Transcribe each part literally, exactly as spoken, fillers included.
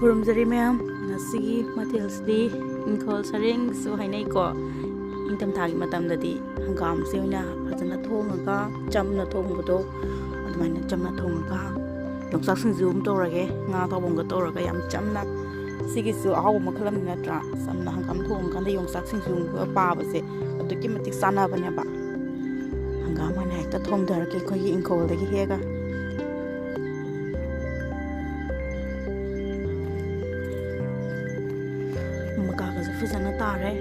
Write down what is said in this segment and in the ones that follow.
ꯈꯨꯔꯨꯝꯖꯔꯤ ꯃꯌꯥꯝ꯫ ꯉꯁꯤꯒꯤ ꯃꯊꯦꯜꯁꯤꯗꯤ ꯏꯪꯈꯣꯜ ꯁꯔꯦꯡꯁꯨ ꯍꯥꯏꯅꯩꯀꯣ꯫ ꯏꯪꯊꯝꯊꯥꯒꯤ ꯃꯇꯝꯗꯗꯤ ꯍꯪꯒꯥꯝꯁꯦ ꯑꯣꯏꯅ ꯐꯖꯅ ꯊꯣꯡꯉꯒ, ꯆꯝꯅ ꯊꯣꯡꯕꯗꯣ ꯑꯗꯨꯃꯥꯏꯅ ꯆꯝꯅ ꯊꯣꯡꯉꯒ, ꯌꯣꯡꯆꯥꯛ ꯁꯤꯡꯖꯨ ꯑꯃ ꯇꯧꯔꯒꯦ, ꯉꯥ ꯑꯇꯥꯎꯕ ꯑꯃꯒ ꯇꯧꯔꯒ, ꯌꯥꯝ ꯆꯝꯅ꯫ ꯁꯤꯒꯤꯁꯨ ꯑꯍꯥꯎꯕ ꯃꯈꯜ ꯑꯃꯅꯤ ꯅꯠꯇ꯭ꯔꯥ? ꯆꯝꯅ ꯍꯪꯒꯥꯝ ꯊꯣꯡꯉꯀꯥꯟꯗ ꯌꯣꯡꯆꯥꯛ ꯁꯤꯡꯖꯨ ꯑꯃꯒ ꯄꯥꯕꯁꯦ ꯑꯗꯨꯛꯀꯤ ꯃꯇꯤꯛ ꯆꯥꯟꯅꯕꯅꯦꯕ꯫ ꯍꯪꯒꯥꯝ ꯑꯣꯏꯅ ꯍꯦꯛꯇ ꯊꯣꯡꯊꯔꯒꯦ ꯑꯩꯈꯣꯏꯒꯤ ꯏꯪꯈꯣꯜꯗꯒꯤ ꯍꯦꯛꯑꯒ꯫ ꯃꯀꯥꯒꯁꯨ ꯐꯖꯅ ꯇꯥꯔꯦ꯫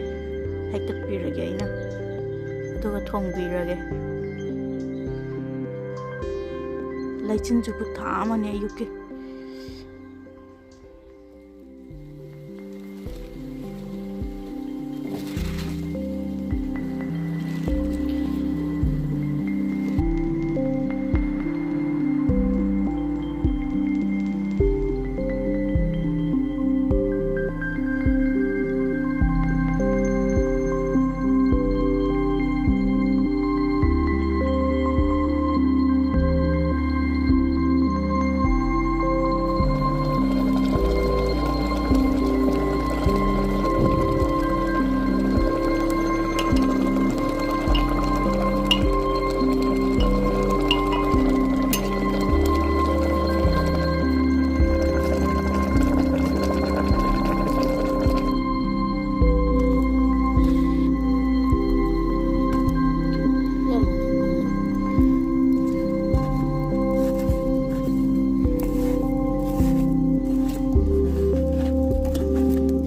ꯍꯦꯛꯇꯠꯄꯤꯔꯒꯦ ꯑꯩꯅ, ꯑꯗꯨꯒ ꯊꯣꯡꯕꯤꯔꯒꯦ꯫ ꯂꯩꯆꯤꯟꯁꯨ ꯈꯨꯊꯥ ꯑꯃꯅꯦ ꯑꯌꯨꯛꯀꯤ꯫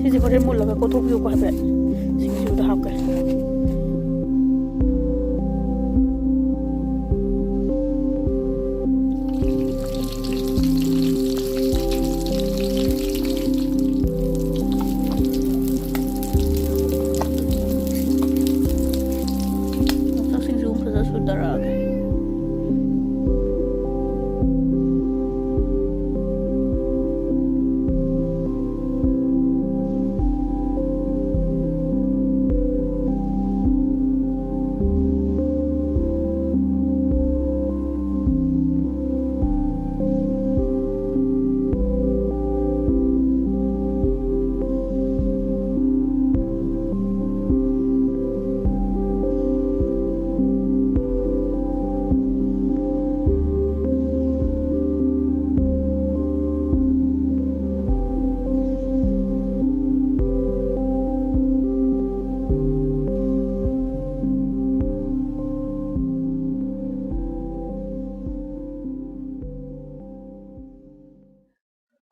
ꯁꯤꯁꯦ ꯍꯣꯔꯦꯟ ꯃꯨꯜꯂꯒ ꯀꯣꯠꯊꯣꯛꯄꯤꯌꯨꯀꯣ ꯍꯥꯏꯐꯦꯠ꯫ ꯁꯤꯡꯖꯨꯗ ꯍꯥꯞꯀꯦ꯫ ꯌꯣꯡꯆꯥꯛ ꯁꯤꯡꯖꯨ ꯑꯃ ꯐꯖꯅ ꯁꯨꯊꯔꯛꯑꯒꯦ꯫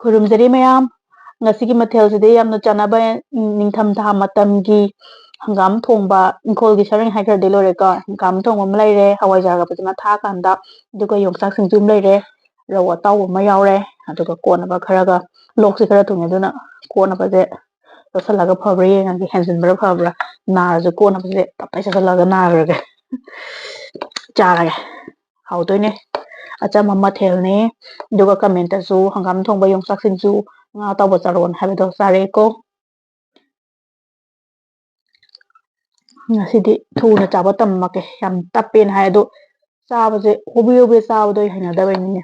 ꯈꯨꯔꯨꯝꯖꯔꯤ ꯃꯌꯥꯝ꯫ ꯉꯁꯤꯒꯤ ꯃꯊꯦꯜꯁꯤꯗꯤ ꯌꯥꯝꯅ ꯆꯥꯟꯅꯕ, ꯎꯝ, ꯅꯤꯡꯊꯝꯊꯥ ꯃꯇꯝꯒꯤ ꯍꯪꯒꯥꯝ ꯊꯣꯡꯕ, ꯏꯪꯈꯣꯜꯒꯤ ꯁꯔꯦꯡ ꯍꯥꯏꯈ꯭ꯔꯗꯤ ꯂꯣꯏꯔꯦꯀꯣ꯫ ꯍꯪꯒꯥꯝ ꯊꯣꯡꯕ ꯑꯃ ꯂꯩꯔꯦ, ꯍꯋꯥꯏꯖꯥꯔꯒ ꯐꯖꯅ ꯊꯥꯛꯑꯀꯥꯟꯗ, ꯑꯗꯨꯒ ꯌꯣꯡꯆꯥꯛ ꯁꯤꯡꯖꯨ ꯑꯃ ꯂꯩꯔꯦ, ꯔꯧ ꯑꯇꯥꯎꯕ ꯑꯃ ꯌꯥꯎꯔꯦ, ꯑꯗꯨꯒ ꯀꯣꯠꯅꯕ ꯈꯔꯒ, ꯂꯣꯛꯁꯦ ꯈꯔ ꯊꯨꯡꯉꯦ, ꯑꯗꯨꯅ ꯀꯣꯠꯅꯕꯁꯦ ꯆꯥꯁꯤꯜꯂꯒ ꯐꯕ꯭ꯔꯥ ꯌꯦꯡꯉꯒꯦ, ꯍꯦꯟꯖꯤꯟꯕ꯭ꯔꯥ ꯐꯕ꯭ꯔꯥ, ꯅꯥꯔꯁꯨ ꯀꯣꯠꯅꯕꯁꯦ ꯇꯞꯇꯥꯏ ꯆꯥꯁꯤꯜꯂꯒ ꯅꯥꯈ꯭ꯔꯒꯦ꯫ ꯆꯥꯔꯒꯦ꯫ ꯍꯥꯎꯗꯣꯏꯅꯦ꯫ ꯑꯆꯝꯕ ꯃꯊꯦꯜꯅꯤ꯫ ꯑꯗꯨꯒ comment ꯇꯁꯨ ꯍꯪꯒꯥꯝ ꯊꯣꯡꯕ, ꯌꯣꯡꯆꯥꯛ ꯁꯤꯡꯖꯨ, ꯉꯥ ꯑꯇꯥꯎꯕ ꯆꯥꯔꯣꯅ ꯍꯥꯏꯕꯗꯣ ꯆꯥꯔꯦꯀꯣ꯫ ꯉꯁꯤꯗꯤ ꯊꯨꯅ ꯆꯥꯕ ꯇꯝꯃꯛꯀꯦ꯫ ꯌꯥꯝ ꯇꯞꯄꯦꯅ ꯍꯥꯏ, ꯑꯗꯣ ꯆꯥꯕꯁꯦ ꯍꯣꯕꯦ ꯍꯣꯕꯦ ꯆꯥꯕꯗꯣ ꯑꯩ ꯍꯩꯅꯗꯕꯩꯅꯤꯅꯦ꯫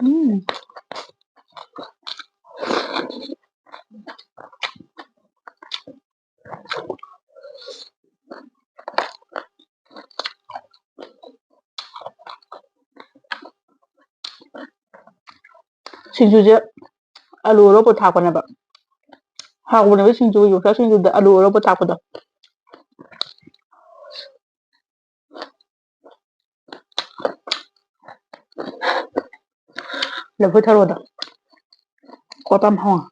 ꯎꯝ꯫ ꯁꯤꯡꯖꯨꯁꯦ ꯑꯂꯨ ꯑꯔꯣꯞꯄ ꯊꯥꯛꯄꯅꯦꯕ꯫ ꯍꯥꯎꯕꯅꯦꯕ ꯁꯤꯡꯖꯨ, ꯌꯣꯡꯆꯥꯛ ꯁꯤꯡꯖꯨꯗ ꯑꯂꯨ ꯑꯔꯣꯞꯄ ꯊꯥꯛꯄꯗꯣ꯫ ꯂꯐꯨ ꯊꯔꯣꯗꯣ ꯀꯣꯠꯄ ꯑꯃ ꯍꯧꯔꯦ꯫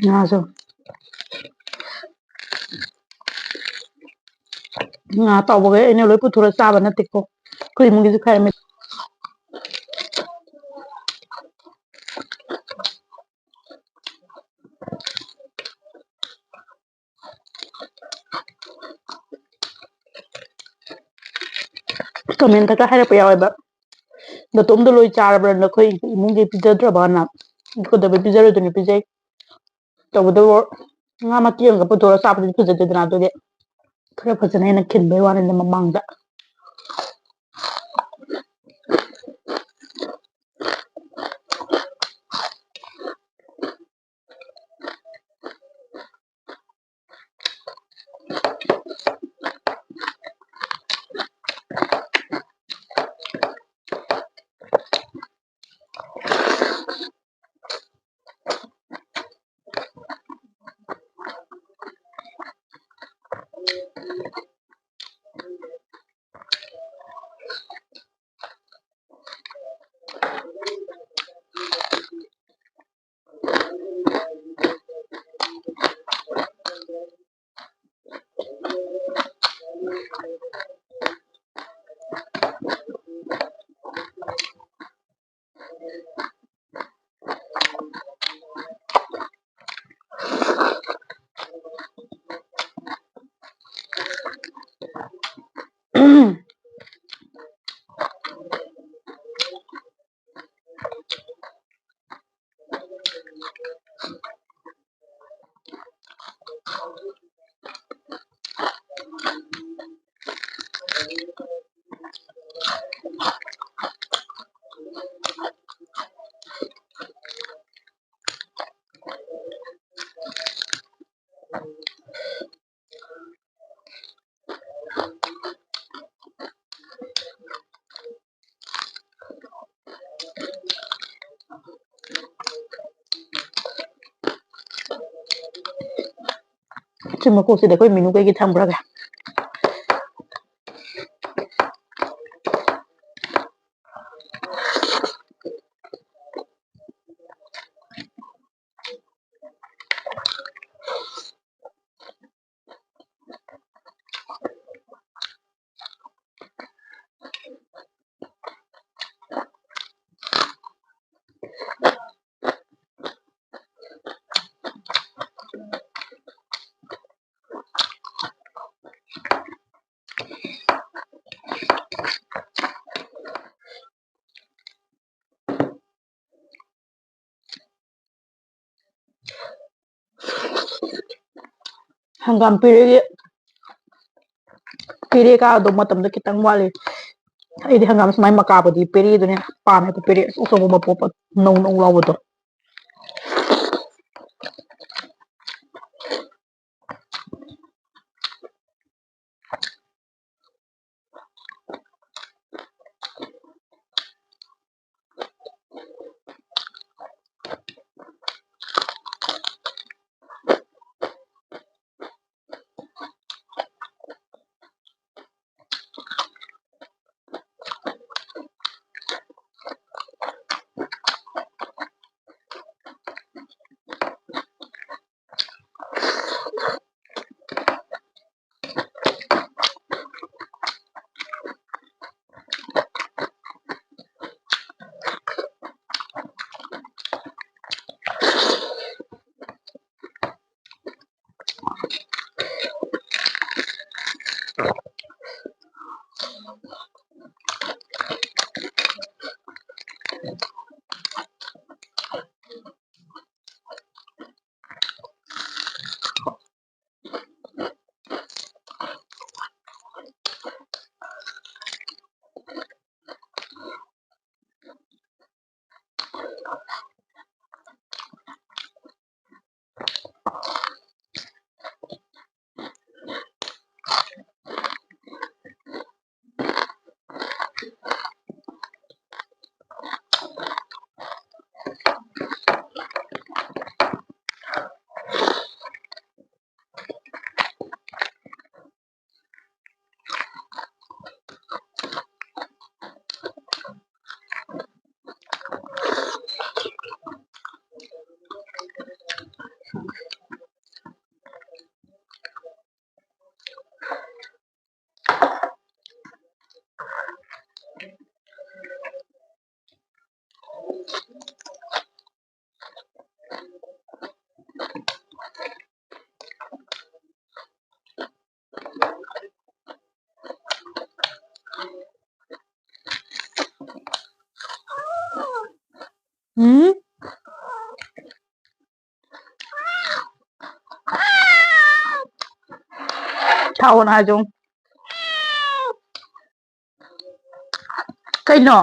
ꯉꯥꯁꯨ, ꯉꯥ ꯑꯇꯥꯎꯕꯈꯩ ꯑꯩꯅ ꯂꯣꯏ ꯄꯨꯊꯣꯔꯒ ꯆꯥꯕ ꯅꯠꯇꯦꯀꯣ, ꯑꯩꯈꯣꯏ ꯏꯃꯨꯡꯒꯤꯁꯨ ꯈꯔ ꯌꯥꯝꯃꯤ꯫ ꯀꯃꯦꯟꯇꯒ ꯍꯥꯏꯔꯛꯄ ꯌꯥꯎꯋꯦꯕ, "ꯅꯇꯣꯝꯗ ꯂꯣꯏ ꯆꯥꯔꯕ꯭ꯔꯥ, ꯅꯈꯣꯏ ꯏꯃꯨꯡꯒꯤ ꯄꯤꯖꯗ꯭ꯔꯕꯅ?" ꯀꯩꯗꯧꯕꯩ ꯄꯤꯖꯔꯣꯏꯗꯣꯏꯅꯣ? ꯄꯤꯖꯩ꯫ ꯇꯧꯕꯇꯕꯨ ꯉꯥ ꯃꯇꯦꯛ ꯑꯃꯒ ꯄꯨꯊꯣꯛꯑꯒ ꯆꯥꯕꯗꯨꯗꯤ ꯐꯖꯗꯦꯗꯅ, ꯑꯗꯨꯒꯤ ꯈꯔ ꯐꯖꯅ ꯍꯦꯟꯅ ꯈꯤꯟꯕꯩ ꯋꯥꯅꯤꯗ ꯃꯃꯥꯡꯗ꯫ ꯁꯤ ꯃꯀꯣꯛꯁꯤꯗ ꯑꯩꯈꯣꯏ ꯃꯤꯅꯨ ꯀꯩꯒꯤ ꯊꯝꯈ꯭ꯔꯒꯦ꯫ ꯍꯪꯒꯥꯝ ꯄꯦꯔꯦꯒꯤ, ꯄꯦꯔꯦ ꯀꯥꯗꯧ ꯃꯇꯝꯗꯣ ꯈꯤꯇꯪ ꯋꯥꯠꯂꯤ꯫ ꯑꯩꯗꯤ ꯍꯪꯒꯥꯝ ꯁꯨꯃꯥꯏꯅ ꯃꯀꯥꯕꯨꯗꯤ ꯄꯦꯔꯦꯗꯨꯅꯦ ꯄꯥꯝꯃꯦ, ꯄꯦꯔꯦ ꯑꯆꯧꯕ ꯃꯄꯣꯞ ꯅꯧ ꯅꯧ ꯂꯥꯎꯕꯗꯣ꯫ ꯎꯝ? ꯇꯧꯑꯣꯅ ꯍꯥꯏꯁꯦ ꯌꯦꯡꯉꯨ꯫ ꯀꯩꯅꯣ?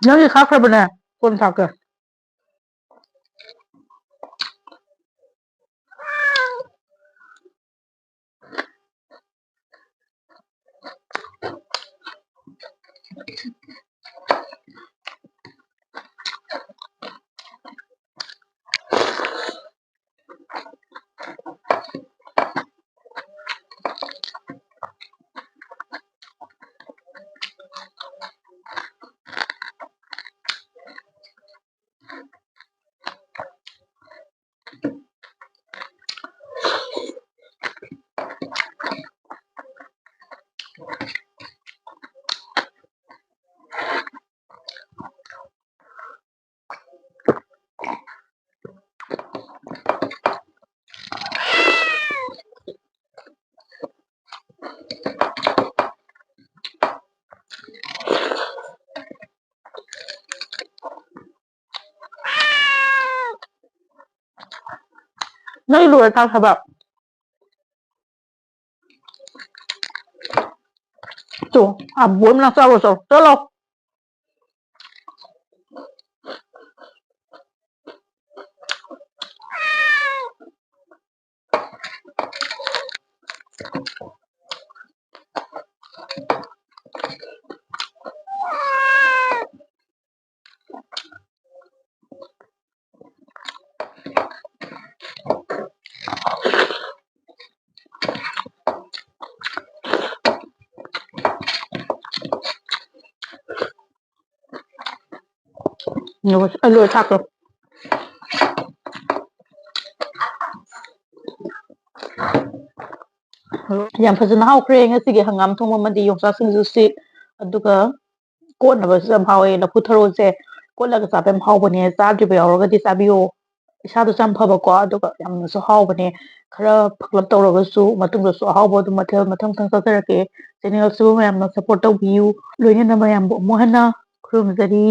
ꯅꯪꯒꯤ ꯈꯥꯛꯈ꯭ꯔꯕꯅꯦ, ꯀꯣꯟ ꯊꯥꯛꯀꯦ꯫ ꯅꯣꯏ ꯂꯣꯏꯔ ꯊꯥꯎ ꯊꯕꯛ꯫ ꯇꯨ, ꯑꯕꯣꯏ ꯃꯅꯥꯛ ꯆꯥꯔꯨꯔꯣ ꯆꯠꯂꯣ꯫ ꯆꯠꯂꯣ꯫ ꯑꯂꯨ ꯊꯥꯛꯈ꯭ꯔꯣ꯫ ꯌꯥꯝ ꯐꯖꯅ ꯍꯥꯎꯈ꯭ꯔꯦ ꯉꯁꯤꯒꯤ ꯍꯪꯒꯥꯝ ꯊꯣꯡꯕ ꯑꯃꯗꯤ ꯌꯣꯡꯆꯥꯛ ꯁꯤꯡꯖꯨꯁꯤ꯫ ꯑꯗꯨꯒ ꯀꯣꯠꯅꯕꯁꯨ ꯌꯥꯝ ꯍꯥꯎꯋꯦ꯫ ꯂꯐꯨ ꯊꯔꯣꯁꯦ ꯀꯣꯠꯂꯒ ꯆꯥꯕ ꯌꯥꯝ ꯍꯥꯎꯕꯅꯦ꯫ ꯆꯥꯗ꯭ꯔꯤꯕ ꯌꯥꯎꯔꯒꯗꯤ ꯆꯥꯕꯤꯌꯣ꯫ ꯏꯁꯥꯗꯁꯨ ꯌꯥꯝ ꯐꯕꯀꯣ, ꯑꯗꯨꯒ ꯌꯥꯝꯅꯁꯨ ꯍꯥꯎꯕꯅꯦ꯫ ꯈꯔ ꯐꯛꯂꯞ ꯇꯧꯔꯒꯁꯨ ꯃꯇꯨꯡꯗꯁꯨ ꯑꯍꯥꯎꯕ ꯑꯗꯨꯝ ꯃꯊꯦꯜ ꯃꯊꯪ ꯃꯊꯪ ꯆꯥꯖꯔꯛꯀꯦ꯫ ꯆꯦꯅꯦꯜꯁꯤꯕꯨ ꯃꯌꯥꯝꯅ ꯁꯞꯄꯣꯔꯠ ꯇꯧꯕꯤꯌꯨ꯫ ꯂꯣꯏꯅꯅ ꯃꯌꯥꯝꯕꯨ ꯑꯃꯨꯛ ꯍꯟꯅ ꯈꯨꯔꯨꯝꯖꯔꯤ꯫